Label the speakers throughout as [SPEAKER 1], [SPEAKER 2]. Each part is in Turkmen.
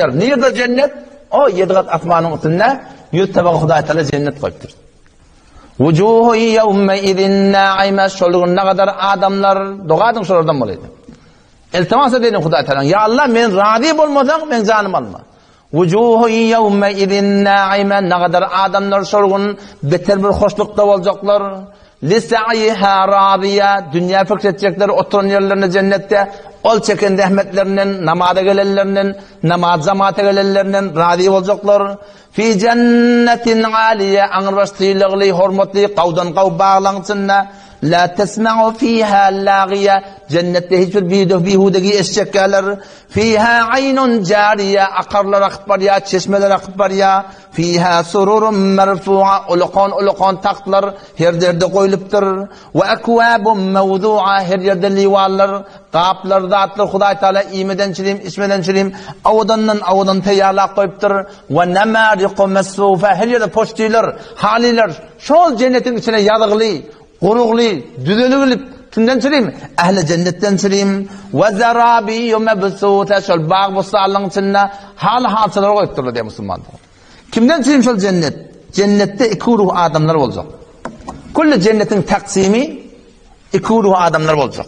[SPEAKER 1] ýer. Nirde jennet? O ýedi gat asmanyň üstünde 100 tabaga Hudaý Taala jennet goýupdyr. Wujuhu ýewme izin naime şol gün nagadar adamlar doga ediň şolardan bolaýdy. Iltimas edeliň Hudaý Taala. Ýa Allah men razy bolmasaň men janymy alma. Wujuhu ýewme izin naime nagadar adamlar şol gün beter bir hoşlukda boljaklar. Lisaiha raziýa dünýä pikir etjekler oturan ýerlerinde jennetde ol çeken zähmetlerinden namaza gelenlerinden namaz jamaata gelenlerinden razy boljaklar. Fi jennetin aliýe, aňrybaş sylagly, hormatly, gawdan-gaw baglaň içinde, la tesma'u fiha lagiýe, jennetde hiç bir bihudegi eşitjekkäler, fiha aýnun jariýe, akarlar akyp barýar, çeşmeler akyp barýar, fiha sururun merfu'a, ulakan-ulakan tagtlar her ýerde goýlupdyr, we ekwabun mewzu'a, her ýerde liwanlar, gaplar, zatlar Hudaý Taala iýmeden çirim, içmeden çirim, owadandan-owadan taýýarlap goýupdyr. We namariku mesfufa, her ýerde poçtiler, halylar, şol jennetiň içine ýazygly, gurugly, düzeligilip, kimden çirim? Ähli jennetden çirim. We zerabiýu mebsuta, şol bag-bossanlygyň içinde haly-halçalar goýupdyrlar diýýär musulmanlar. Kimden çirim şol jennet? Jennetde iki guruh adamlar boljak. Külli jennetiň taksimi iki guruh adamlar boljak.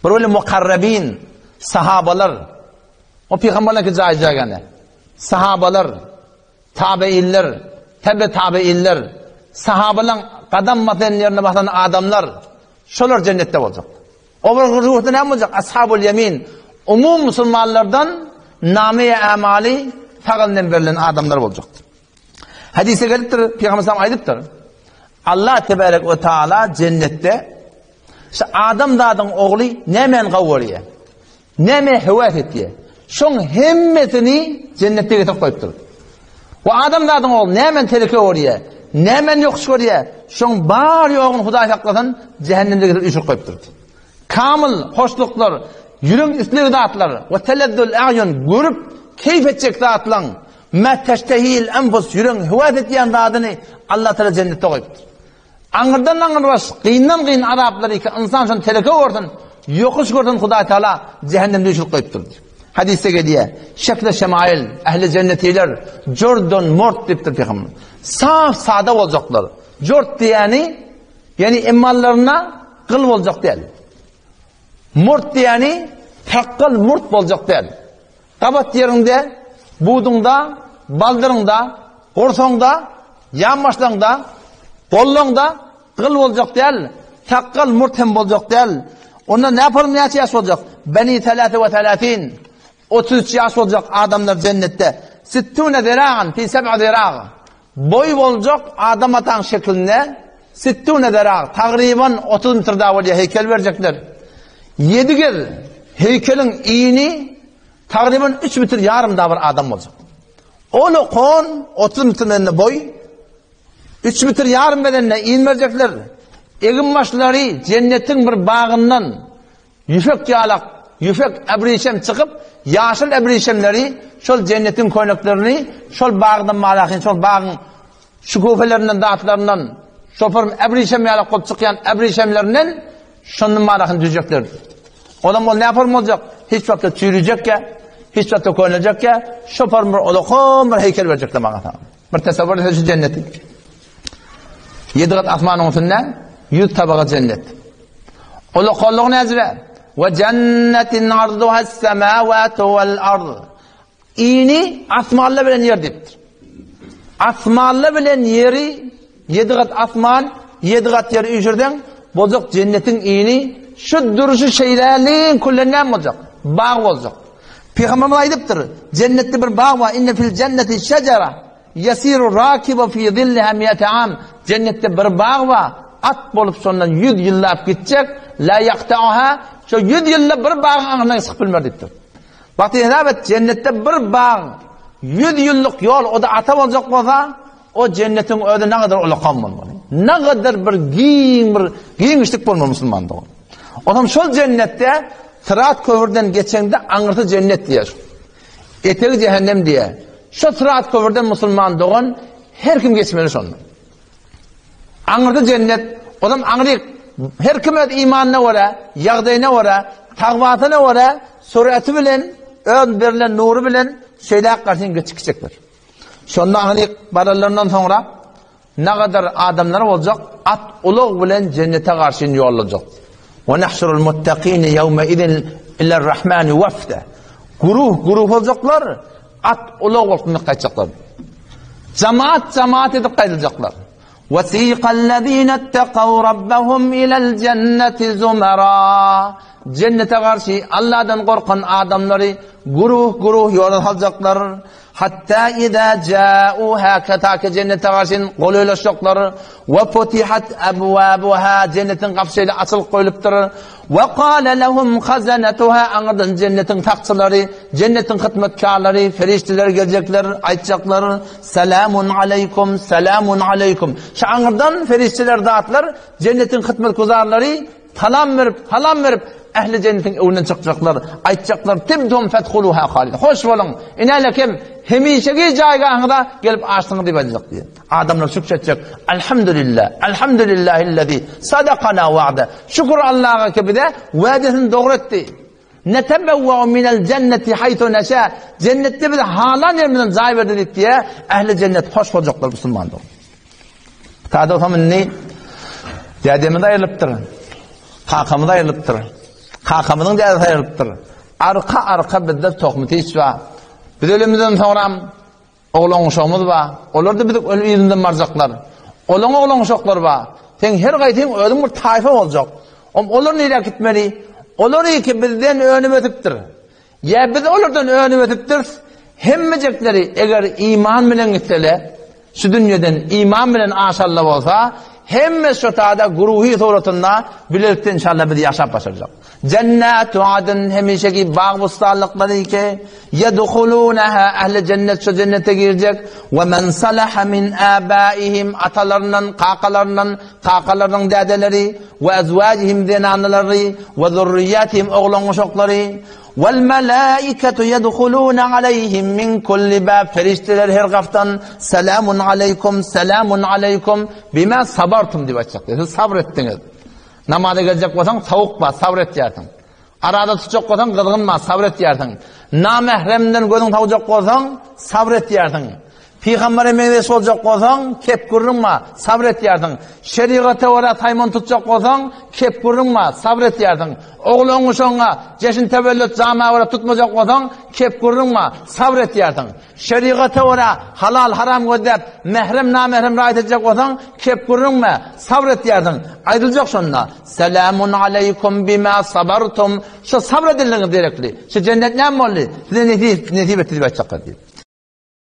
[SPEAKER 1] Bir weli mukarrabin, sahabalar, o pygamberleriňki jaý-jaýgany. Sahabalar, tabeinler, tebe tabeinler, sahabalaň gadam basan ýerine basan adamlar, şolar jennetde boljak. O bir ruhda näme boljak? Ashabul ýemin, umum musulmanlardan name-i amaly sag elinden berlen adamlar boljak. Hadise gelipdir, Pygamber sallam aýdypdyr. Allah tebarek we taala jennetde şu adam zadyň ogly nämäni gowy görýär? Nämä höwes etýär? Şoň hemmesini jennetde getirip goýupdyr. We adamzadyň ogly nämäni teleke görýär? Nämäni ýokuş görýär? Şoň bar ýoguny Hudaý saklasyn, jähennemde getirip üýşürip goýupdyr. Kamyl hoşluklar, ýüregiň islegi zatlar, we telezzul a'ýun görüp keýp etjek zatlaň, ma teştehil enfus ýüregiň höwes etýän zadyny Allah Taala jennetde goýupdyr. Aňyrdan aňyrbaş, gyndan gyn azaplary ki, ynsan şony teleke görsün, ýokuş görsün Hudaý Teala jähennemde üýşürip goýupdyr diýip. Hadysda gelýär, şekle şemail, ähli jennetiler jordan mort diýipdir pygamber. Saf sada boljaklar. Jort diýeni, ýani emmallaryna gyl boljak däl. Murt diýeni sakgal murt boljak däl. Gabat ýeriňde, buduňda, baldyryňda, gursagyňda, ýanbaşlaňda, gollaňda gyl boljak däl, sakgal, murt hem boljak däl. Onda näpalym näçe ýaş boljak? Beni selase we selasin. 33 ýaş boljak adamlar jennetde. Sittune ziragan fi seb'a zirag. Boý boljak Adam ataň şeklinde sittune zirag, tagryban 30 metr da bolýar heýkel berjekler. Ýedi gez heýkeliň ini tagryban üç metr ýarym da bir adam boljak. Ol okan 30 metr mende boý, üç metr ýarym bedende in berjekler. Egin başlary jennetiň bir bagyndan ýüpek ýalak, ýüpek äbrişem çykyp, ýaşyl äbrişemleri şol jennetiň köýneklerini şol bagdan malahin, şol bagyň Şüküfelerinden, zatlaryndan, şoferim äbrişem ýalak bolup çykýan äbrişemlerinden şondan marahyny düzjekler. Olam ol näform boljak? Hiç wagtda çüýrüjekkä, hiç wagtda könejekkä, şoform bir olakan bir heýkel berjekler maňa sana. Bir tesewwür etse şu jenneti. Ýedi gat asmanyň üstünde 100 tabaga jennet. Olakanlygy näzire? Ve cennetin arduha semawatu vel ard. Ini asmanlar bilen ýer diýipdir. Asmanlar bilen ýeri, ýedi gat asman, ýedi gat ýeri üýşürseň, boljak jennetiň ini şu duruşy şeýläliň küllen näme boljak? Bag boljak. Pygamberimiz aýdypdyr, jennetde bir bag bar, inne fil jenneti şejera yasiru rakibu fi zilliha mi'ate am. Jennetde bir bag bar, at bolup şondan 100 ýyllap gitjek, la ýaktauha, şo 100 ýylda bir bagyň aňyryndan çykyp bilmer diýipdir. Wagty hesap et, jennetde bir bag ýüz ýyllyk ýol, o-da ata boljak bolsa, o jennetiň özi nägadar ulakan bolmaly. Nägadar bir giň bir giňişlik bolmaly musulman dogan. Onam şol jennetde Sırat köprüden geçeňde aňyrsy jennet diýer. Etegi cehennem diýer. Şo Sırat köprüden musulman dogan her kim geçmeli şonda. Aňyrda jennet, olam aňryk. Her kim öz imanyna görä, ýagdaýyna görä, tagwasyna görä, sureti bilen, öz berlen nury bilen. şeýläk garşyn geçikjekler. Şonda aňryk baranlaryndan soňra nagadar adamlar boljak, at ulag bilen jennete garşyn ýollajak. Wa nahşurul muttaqina ýewme izin iler-rahmani wafda. Guruh guruh boljaklar, at ulag bolup gaýtjaklar. Jamaat jamaat edip gaýdyljaklar. Wasiqallazina ittaqaw rabbahum ilal jennati zumara. Jennete garşy Allahdan gorkan adamlary guruh-guruh ýola saljaklar. Hatta iza ja'uha kataka jennete garşy golaýlaşjaklar. Wa futihat abwabuha jennetiň gapysy açylyp goýlupdyr. Wa qala lahum khazanatuha aňyrdan jennetiň sakçylary, jennetiň hyzmatkärleri, perişdeler geljekler, aýtjaklar, Salamun aleýkum, salamun aleýkum. Şu aňyrdan perişdeler zatlar, jennetiň hyzmatguzarlary salam berip, salam berip, ähli jennetiň öňünden çykjaklar, aýtjaklar, Tibtum fedhuluha halidin. Hoş boluň, inälekem hemişeki jaýgahyňyza gelip açdyňyz diýip aýdyljak diýýär. Adamlar şükür etjek. Elhamdülillah. Elhamdülillahillezî sadakana wa'de. Şükür Allaha ki bize wa'desini dogry etdi. Netebevve'u minel cenneti haythu neşâ. Cennetde bize halan yerimizden jaý berdi diýip diýe, ähli cennet hoş boljaklar musulman dogan. Tada olsam indi dädemiz aýrylypdyr. Kakamyz aýrylypdyr. Kakamyzyň dädesi aýrylypdyr. Arka arka bizde tohum hiç bar. Biz ölemizden soňram Oglan-uşagymyz bar. Olar-da biziň ölüm yzymyzdan barjaklar. Olaň oglan-uşaklary bar. Seň her gaýsyň özüň bir taýfa boljak. Om olar nirä gitmeli? Olar ki bizden önüp ösüpdir. Ýa biz olardan önüp ösüpdiris. Hemmejekleri eger iman bilen gitsele, şu dünýeden iman bilen aşalla bolsa, hemme şu tada guruhi suratynda bilelikde inşallah biz ýaşap başarjak. Jennatu adn hemişeki bag-bossanlyklary ki, ýedhulunaha ähli jennet şo jennete girjek, we men salaha min abaihim atalaryndan, kakalaryndan, kakalarynyň dädeleri, we azwajihim zenanalary, we zurriýatihim oglan-uşaklary, wal malaikatu ýedhuluna aleýhim min kulli bab perişdeler her gapdan selamun aleýkum, selamun aleýkum bima sabartum diýip aýtjaklar. Siz sabr etdiňiz. Namaza geljek bolsaň, sowuk bar, sabyr etýärsiň. Araza tutjak bolsaň, gyzgyn bar, sabyr etýärsiň. Namähremden gözüň sowjak bolsaň, sabyr etýärsiň. Pygambere meňzeş boljak bolsaň, kep gürrüň bar, sabyr etýärsiň. Şerigata görä saýman tutjak bolsaň, kep gürrüň bar, sabyr etýärsiň. Oglan-uşagyňa jeşn tewellüt jama görä tutmajak bolsaň, kep gürrüň bar, sabyr etýärsiň. Şerigata görä halal-haram gözläp, mährem-namährem raýat etjek bolsaň, kep gürrüňme, sabr etýärsiň. Aýdyljak şonda, Selamun aleýkum bima sabartum, şu sabr edildigiňiz derekli, şu jennet näme boldy, size nesip, nesip etdi diýip aýtjaklar diýip.